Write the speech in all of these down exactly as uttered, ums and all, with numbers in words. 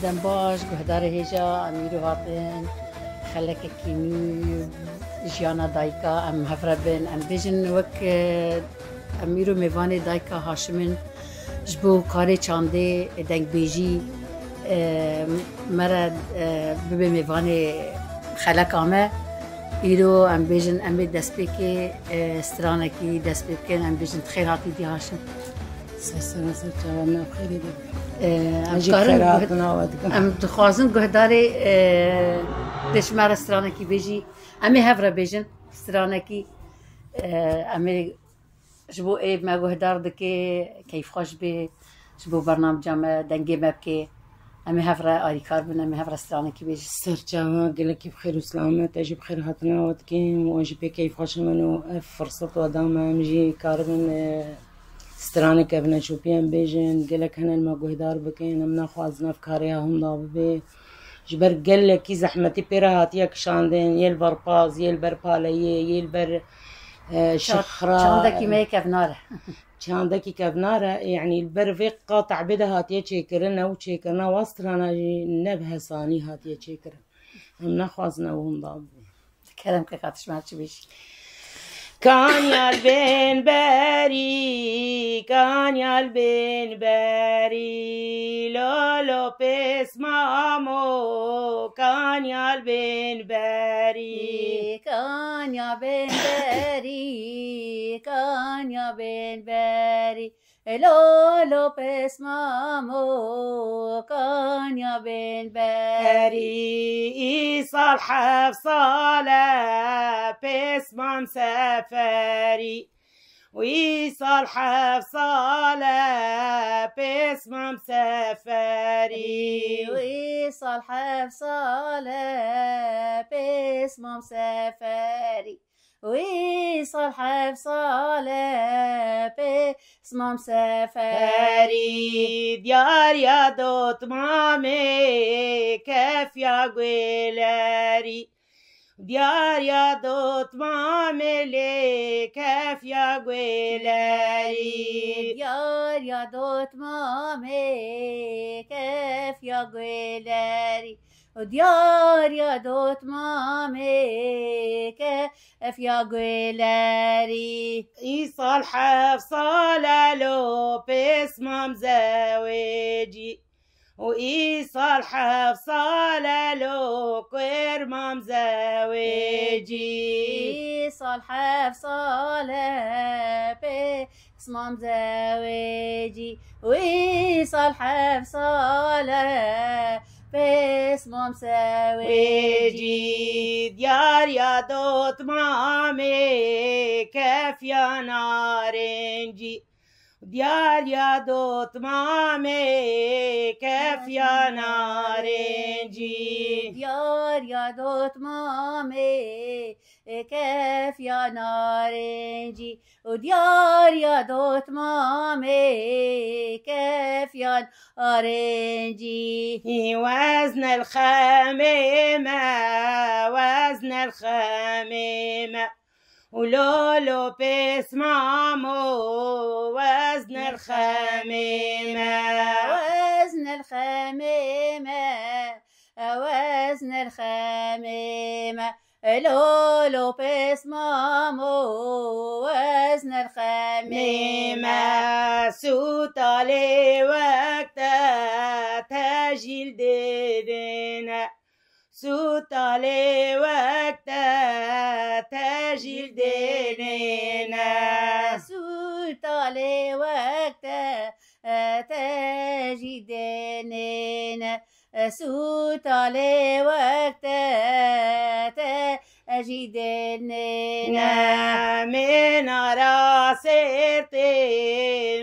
Dem baş, guhdarê hêja, em îro hatin xelekekî nû jiyana dayika, em hev re bin. Em bêjin wek, e, em îro mêvanê dayika Haşim in. Ji bo karê çandê, dengbêjî, e, me re, e, bibe mêvanê xeleka me. Îro em bêjin em ê destpêkê, e, stranekî dest pê bikin, em bêjin xêr hatî dî Haşim. Ser sera ser çava me xêrê de. E, em Em jî dikarin xêr guh-, hatina we dikin. Em dixwazin guhdarê, e, dê ji me re stranekî bêjî. Em ê hev re bêjin stranekî, e, em ê ji bo êv me guhdar dike, keyfxweş bê, ji bo bernamca me, dengê me bike. Em ê hev re alîkar bin, em ê hev re stranekî bêjin. Ser çava, gelekî bi xêr û selamet, ez jî bi xêr hatina we dikim û ez jî pê keyfxweş im û ev firset we da me, em jî karibin, e, straneke bi neçopî em bêjin, gelek hene li me guhdar bikin, em naxwazin ev karê ya hûn da bibe. Ji ber gelekî zehmetî pê re hatiye kişandin, yê li ber paz, yê li ber paleyê, yê li ber, e, Ça-, şixra. Çandekî me yê kevnar e. Çandekî kevnar e, yanî li ber vê qat ebê de hatiye çêkirin, ew çêkirina wa strana jî ne bi hesanî hatiye çêkirin. Em naxwazin ew hûn da bibe. Kerem ke ka tu ji me re çi bêjî? Kanya li bên berî, kanya li bên berî, lolo pês mamo, kanya li bên berî. Kanya bên berî, kanya bên berî. Lolo pês mamo, kanya bên berî. Erî, îsal heft sal e, pês mam seferî. Îsal heft sal e, pês mam seferî. Îsal heft sal e, pês mam seferî. Wî sal heft sal e pê Smam Seferî. Diyar ya dotmamê kef ya guêlerî. Diyar ya dotmamê lê kef ya guêlerî. Diyar ya dotmamê kef ya guêlerî. Û diyar ya dotmamê kef ya guêlerî. Îsal heft sal e lo pê Smam zewêcî. Û îsal heft sal e lo kuêr Mam zewêcî. Îsal heft sal e pê Smam zewêcî. Wî sal heft sal e pê Smam zewêcî. Diyar ya dotmamê kef ya narêncî. Diyar ya dotmamê kef ya narêncî. Diyar ya dotmamê kef ya narêncî. Û diyar ya dotmamê kef ya narêncî. Wezne li xemê me, wezne li xemê me. Û lolo pê Smamo, wezne li xemê me. Wezne li xemê me, wezne li xemê me. Lolo pê Smamo, wezne li xemê me. Sûtalê wek te, te jî li dêrê ne. Sûtalê wek te, te jî li dêrê ne. Sûtalê wek te, te jî dêrê ne. Sûtalê wek te, te jî dêrê ne. Mêna ra sêrtê,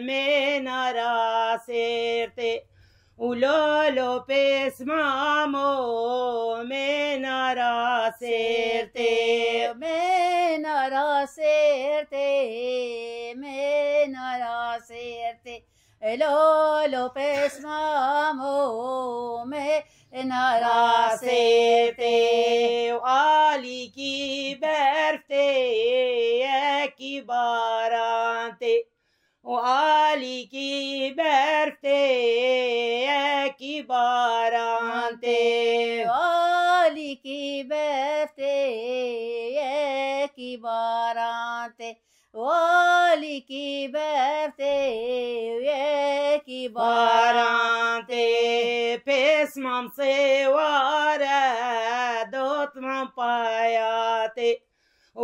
mêna ra sêrtê. Û lolo pê Smamo, mêna ra sêrtê. Mêna ra sêrtê, mêna ra sêrtê. Lolo pê Smamo, mêna ra sêrtê. Û alîkî berf tê, yekî baran tê. Û Alîkî berf tê, yekî baran tê. Alîkî berf tê, yekî baran tê. Alîkî berf tê, yekî baran tê. Pêsmam sêware, dotmam paya tê.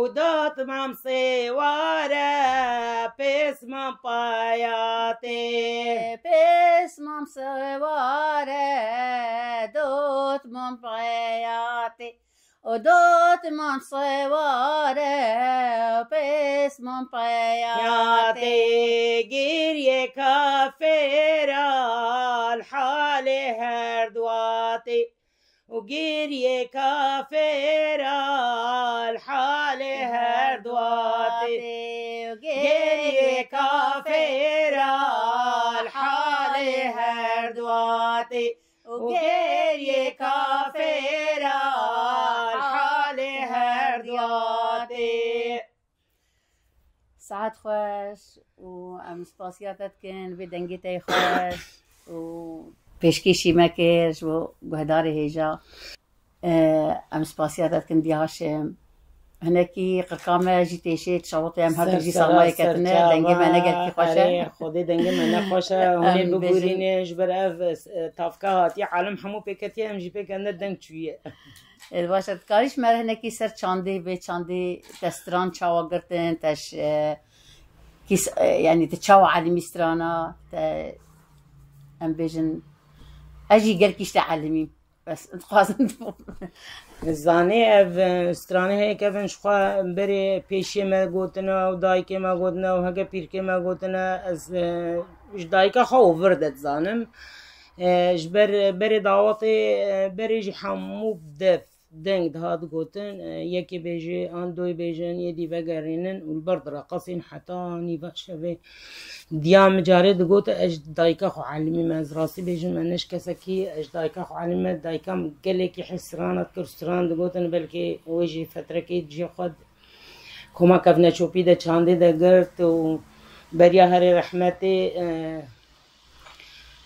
Û dotmam sêware, pêsmam paya tê. Pêsmam sêware, dotmam paya tê. Û dotmam sêware, pêsmam paya tê. Giriyê kafêra li halê her dua tê. Û giriyê kafêra li halê her dua tê. Giriyê kafêra li halê her dua tê. Û giriyê kafêra li halê her dua tê. Saet xweş û em spasiya te dikin, vê dengê te yê xweş û pêşkêşî me kir ji bo guhdarê hêja. E, em spasiya te dikin Diya Haşim. Hinekî qirka me jî têşê, şawitê em her du jî sermayê ketine, dengê me ne gelkî xweş e. Erê, Xwedê dengê me ne xweş e, hûn ê bibûrîne, ji ber ev, e, tavka hatiye, alim hemû pê ketiye, em jî pê ketine, deng çûye. E, baş e, dikarî ji me re hinekî ser çandê, vê çandê te stran çawa girtin, te ş-, e, kîs, e, yanî te çawa elimî strana, te, em bêjin, ez jî gelkî ji te elimîm. Bes, dixwazim. Zanê ev, e, stranê heye kevin ji xwe berê pêşiyê me gotine û dayikê me gotine û heke pîrkê me gotine, ez, e, ji dayika xwe û vir de dizanim. E, ji ber, berê dawetê, e, berê jî hemû bi dev, deng dihat gotin, e, yekê bêje, an doyê bêjin, yê dî vegerînin û li ber direqesîn heta nîva şevê. Diya min carê digot, ez ji dayika xwe elimî me, ez rastî bêjim, me ne ji kesekî, ez ji dayika xwe elimî me, dayika min gelekî hê strana dikir, stran digotin, belkî wê jî fetrekê cihê xwe koma kevneçopî de çandê de girt û beriya herê rehmetê, e,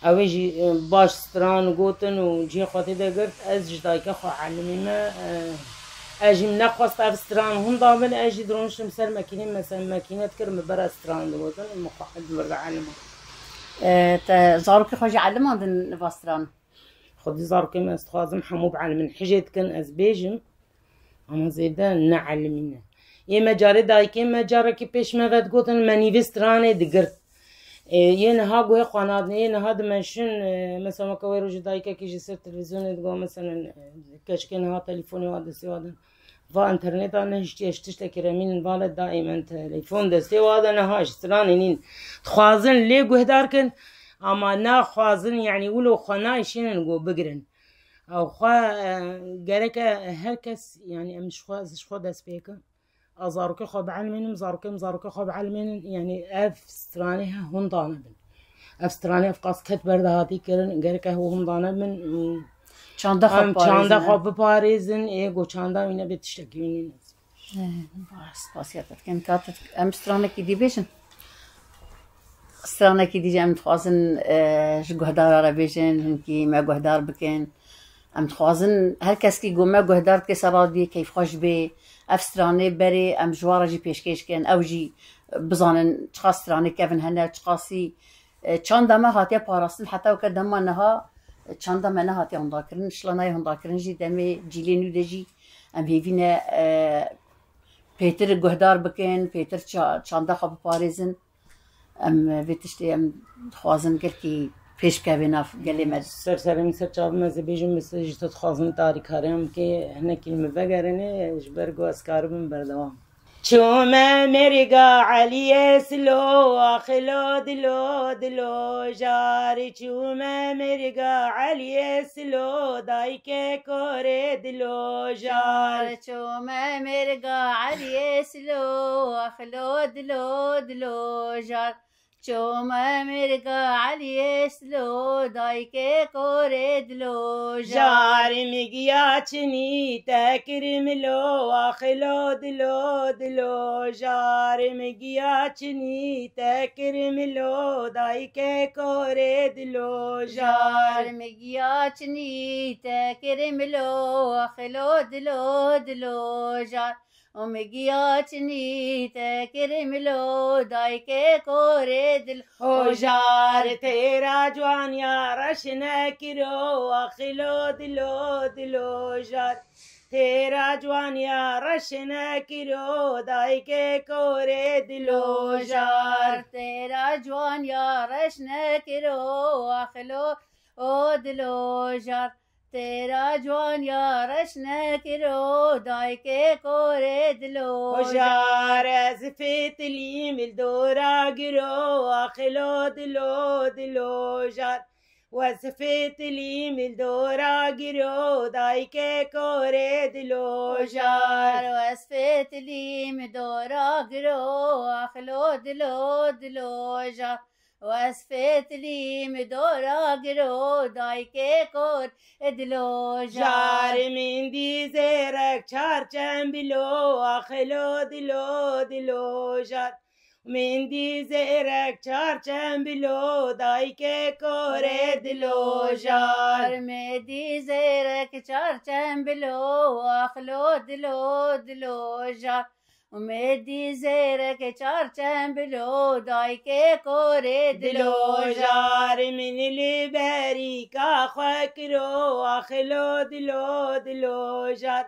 Ew ê jî, e, baş stran gotin û cihê xwe tê de girt. Ez ji dayika xwe elimî me, e, ez jî min nexwest ev stran hunda bin, ez jî dironiştim ser mekînê, me ser mekîne dikir, min bera stran digotin û min xwe di vir de elima. E, te zarokê xwe jî elimandin va stran? Xwedî zarokê me ez dixwazim hemû bielimin. Hijê dikin ez bêjim. Ama zêde ne elimîne. Yê me carê dayikê me carekî pêş me ve digotin, me nîvê stranê digirt. Ê, yê niha guhê xwe nadin, yê niha dimeşin, e, mesela weke wê rojê dayikekî ji ser televîzyonê digot, mesela, e, keçikê niha telîfonê wa destê wa din. Va înterneta nehiştiye ji tiştekî remînin vale daîmen telefon destê wa de niha ji stranê nîn. Dixwazin lê guhdar kin, ama naxwazin, yanî wilo xwe nayşînin go bigirin. Ew xwe, e, gereke her kes, yanî em ji xwe, ez ji xwe dest pê kim. Ez zarokê xwe bielimînim, zarokê min zarokê xwe bielimînin, yanî ev stranê he hunda nebin. Ev stranê ev qas ket berdahatî kirin, gereke ew hunda nebin. Çanda xwe em çanda biparêzin, xwe he? Biparêzin, ê go çanda wî nebe tiştekî wî nîne. Eh, baş, spasiya te dikin. Ka tu, em stranekî dî bêjin? Stranekî dî jî em dixwazin, eh, ji guhdara re bêjin, hinkî me guhdar bikin. Em dixwazin her kes kî ku me guhdar dike ser radyoyê keyfxweş bê. Ev stranê berê em ji wan re jî pêşkêş kin. Ew jî bizanin çiqas stranê kevin hene, çiqasî, eh, çanda me hatiye parastin. Heta weke dema niha, eh, çanda me nehatiye hundakirin. Şila nayê hundakirin jî demê cîlê nû de jî em hêvî ne, eh, pêtir guhdar bikin, pêtir ça-, çanda xwe biparêzin. Em vê tiştê em dixwazin gelkî pêş bikeve nav gelê me. Ser serê min ser çavê me ez ê bêjim, ez ji te dixwazim te alîkariya min bikê, hinekî li min vegerînê, ji ber ku ez karibim berdewam. Çûme mêrga Eliyê Silo, ax lo dilo dilo jar. Çûme mêrga Eliyê Silo, dayikê korê dilo jar. Çûme mêrga Eliyê Silo, ax lo dilo dilo jar. Çome mirga Eliyê Silo, dayikê korê dilo jar. Jar migiya çinî te kir milo, axilo dilo dilo jar. Migiya çinî te kir milo, dayikê korê dilo jar. Jar migiya çinî te kir milo, axilo dilo dilo jar. Û migiya çinî te kir milo, dayikê korê dilo jar. Têra ciwan ya reş nekiro, axilo dilo dilo jar. Têra ciwan ya reş nekiro, dayikê korê dilo jar. Têra ciwan ya reş nekiro, axilo o dilo jar. Têra ciwan ya reş nekiro, dayikê korê dilo jar. Ez fêtilîm li dora giro, axilo dilo dilo jar. Wez fêtilîm li dora giro, dayikê korê dilo jar. Wez fêtilîm dora giro, axilo dilo dilo jar. Wez fêtilîm dora giro, dayikê korê dilo jar. Min dî zêrek çar çembilo, axilo dilo dilo jar. Min dî zêrek çar çembilo, dayikê korê dilo jar. Min dî zêrek çar çembilo, axilo dilo dilo jar. Min dî zêrek çar çembilo, dayikê korê dilo jar. Min li berîka xwe kiro, axilo dilo dilo jar.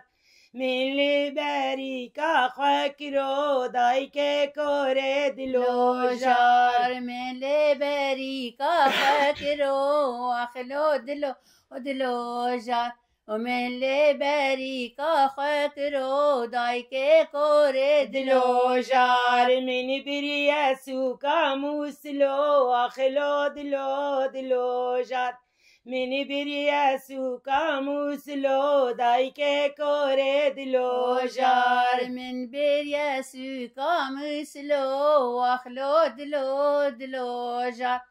Min li berîka xwe kiro, dayikê korê dilo jar. Min li berîka xwe kiro, axilo dilo dilo jar. Û min li berîka xwe kiro, dayikê korê dilo jar. Min biriye sûka mûsilo, axilo dilo dilo jar. Min biriye sûka mûsilo, dayikê korê dilo jar. Min biriye sûka mûsilo, axilo dilo dilo jar.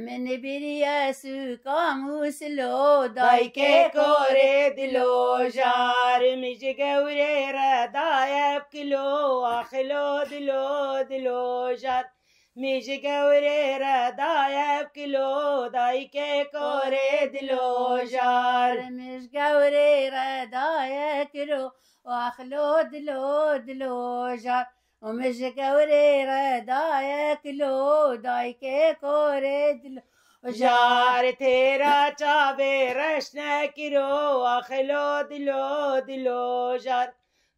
Min biriye sûka mûsilo, dayikê korê dilo jar. Min ji gewrê re daye bi kilo, axilo dilo dilo jar. Min ji gewrê re daye bi kilo, dayikê korê dilo jar. Min ji gewrê re daye kilo, axilo dilo dilo jar. Û min ji gewrê re daye kilo, dayikê korê dilo jar. Têra çavê reş nekiro, axilo dilo dilo jar.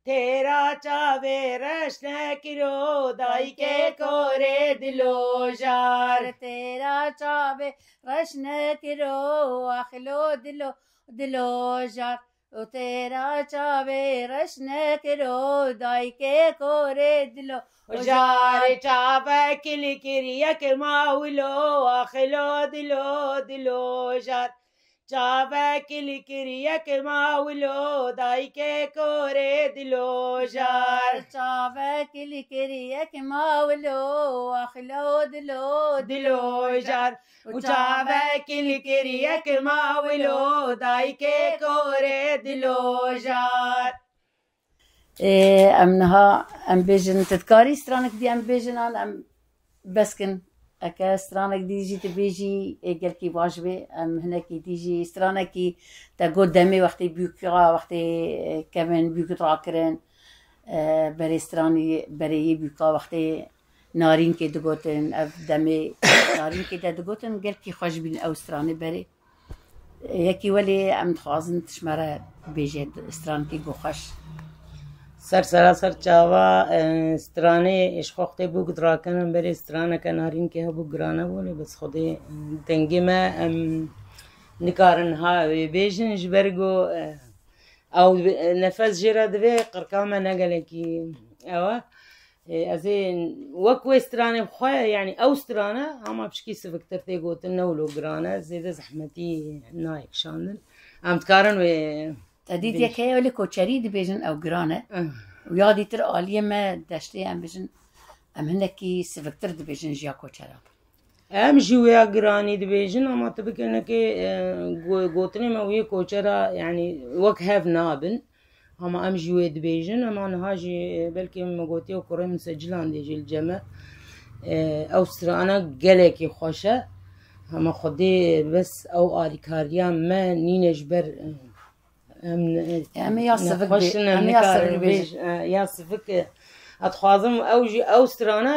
Têra çavê reş nekiro, dayikê korê dilo jar. Têra çavê reş nekiro, axilo dilo dilo jar. Û têra çavê reş nekiro, dayikê korê dilo jar. Çavek li kir yek mawilo, axilo dilo dilo jar. Çavek li kir yek mawilo, dayikê korê dilo jar. Çavek li kir yek mawilo, axilo dilo dilo jar. Û çavek li kir yek mawilo, dayikê korê dilo jar. Ê, em niha, em bêjin, tu dikarî stranek dî em bêjin an em bes kin? Eke stranek dî jî tu bêjî, ê, gelkî baş bê. Em hinekî dî jî stranekî te got demê wextê bûka, wextê, e, kevin bûkit rakirin, e, berê stranî, berê yê bûka wextê narînkê digotin, ev demê narînkê de digotin, gelkî xweş bîn ew stranê berê. Yekî welê em dixwazin tu ji me re bêje strankî ku xweş. Ser sera ser çava, e, stranê ji xwe wextê bûk dirakirin, berê straneke narînkê hebû girane bû, lê bes Xwedê, e, dengê me em nikarin ha wê bêjin, ji ber ku, e, ew nefes jê re divê, qirka me ne gelekî ew e. Ê, ez ê wek wê stranê bi xwe, yanî ew strane, hema pişkî siviktir tê gotin, ne wilo giran e, zêde zehmetî nayê kişandin. Em dikarin wê Te dît bêj- yek heye, wê lê koçerî dibêjin ew giran e. Ah. Û ya dîtir aliyê me deştê em bêjin, em hinekî siviktir dibêjin ji ya koçeran. Em jî wê ya giranî dibêjin, ama tu bikinekê, e, go-, gotinê me wê koçera, yanî wek hev nabin. Ama em jî wê dibêjin, ama niha jî, e, belkî min gotiye kurê min Secilan dê jî li cem e. E, ew strana gelekî xweş e. Ama Xwedê bes ew alîkariya me nîne ji ber, e, em ne-, Em ê ya sivik nexweş bê-, in, em em ê ya nikarin sivik bêjin. bêj-, e, ya sivik, e, ez dixwazim ew jî ew strana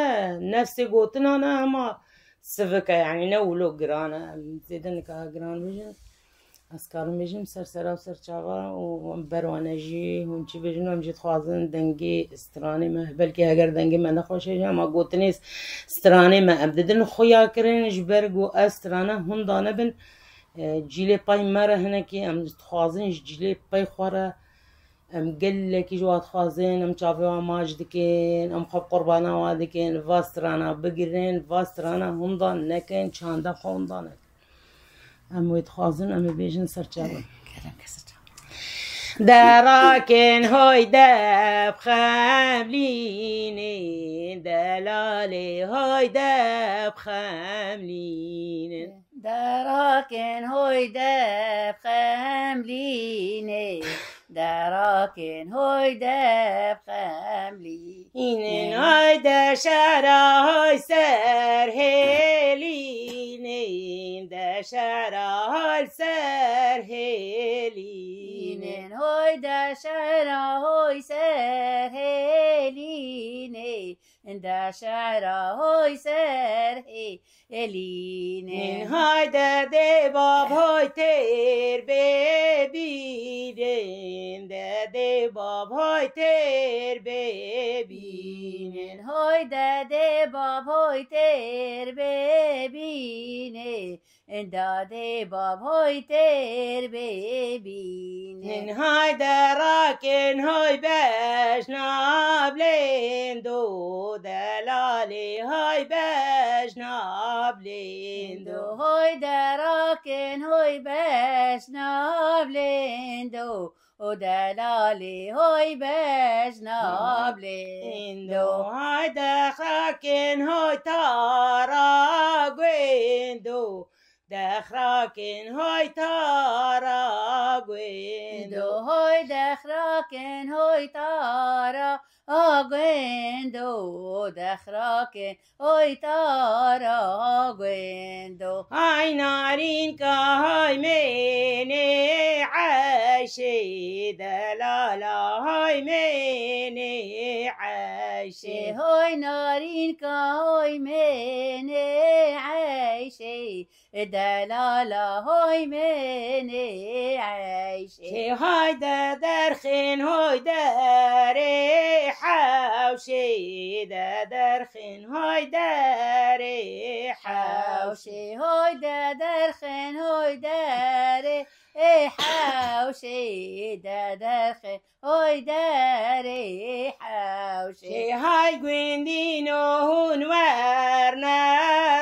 nefsê gotinan e, ama sivik e, yanî ne wilo giran e. Em zêde nika giran bêjin. Ez karim bêjim ser sera û ser çava û em berwane jî hûn çi bêjin, em jî dixwazin dengê stranê me, belkî heger dengê me nexweş e jî, ama gotinê stranê me em didin xuya kirin, ji ber ku ev strane hûn danibin, e, cîlê pey me re hinekî em dixwazin ji cîlê pey xwe re, em gelekî ji wa dixwazin, em çavê wa maç dikin, em xwe qurbana wa dikin, va strana bigirin, va strana hûn dan nekin, çanda xwe hûn dan nekin. Em wê dixwazin, em ê bêjin ser çavan. Kerem ke ser çavan. Derakin hoy deb xemlînin, delalê hoy deb xemlînin. Derakin hoy deb xemlînin, derakin hoy deb xemlînin. Înin hayde şera hoy ser hêlînin, de şera hoy ser hêlînin. Înin hoy de şera hoy ser hêlînin, de şera hoy ser hêlînin. Nin hayde dê bav hoy têr bê bînin, de dê bav hoy têr bê bînin. Hoy de dê bav hoy têr bê bînin, de dê bav hoy têr bê bînin. Nin hayde rakin hoy beş nablêndo, delalê hoy beş nablêndo. Hoy de rakin hoy beş nablêndo, o delalê hoy beş nablêndo. Hayde xakin hoy tara guêndo, dexrakin hoy tara guêndo. Hoy dexrakin hoy tara guêndo, dexrakin hoy tara guêndo. Hay narînka hay mênê eyşê, delala hay mênê eyşê. Hoy narînka hoy mênê eyşê, delala hoy mênê eyşê. Şê hayde derxên hoy derê hewşê, de derxên hoy derê hewşê. Hoy de derxên hoy derê hewşê, de derxên hoy derê hewşê. Şê hay guêndîno hûn werne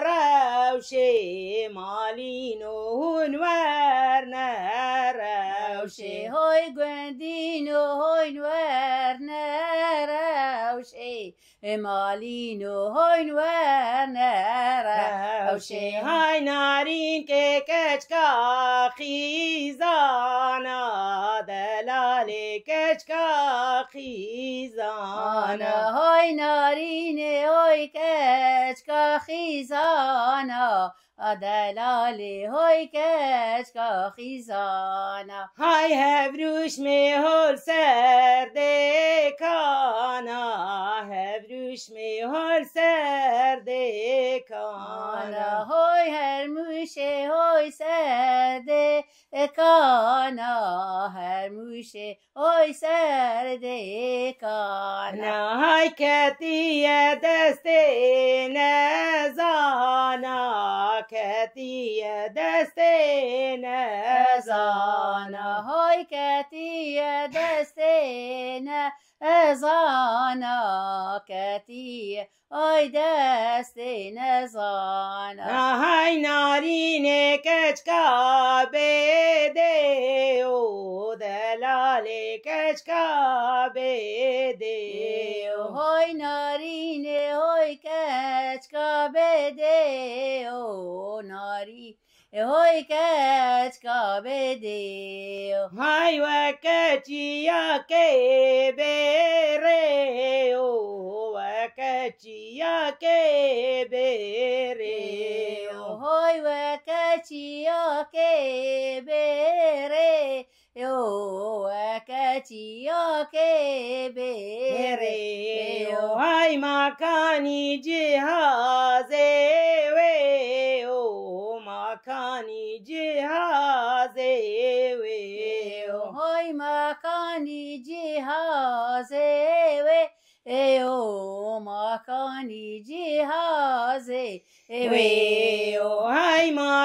rewşê, malîno hûn werne rewşê. Hoy guêndîno hûn werne rewşê, malîno hûn werne rewşê. Hay narînkê keçka xîzana, delalê keçka xîzana. Ana hoy narînê hoy keçka xîzana, a delalê hoy keçka xîzana. Hay hevrûşmê hol ser dê kana, hevrûşmê hol ser dê kana. Ana hoy hermûşê hoy ser dê kana, hermûşê oy ser dê kana. Na hay ketiye destê nezana, ketiye destê nezana. Hay ketiye destê nezana, ketiye ay destê nezana. Hay narînê keçka bêdê û delalê keçka bêdê. Hoy narînê hoy keçka bêdê. dê o narî. Hoy keçka bê dê o. Hay we keçiyakê bêrê o, we keçiyakê bêrê o. Hoy we keçiyakê bêrê o, we keçiyakê bêrê o. Hay makanî cihazê wê o, makanî cihazê wê o. Hay makanî cihazê wê ê o, makanî cihazê wê o. Hay ma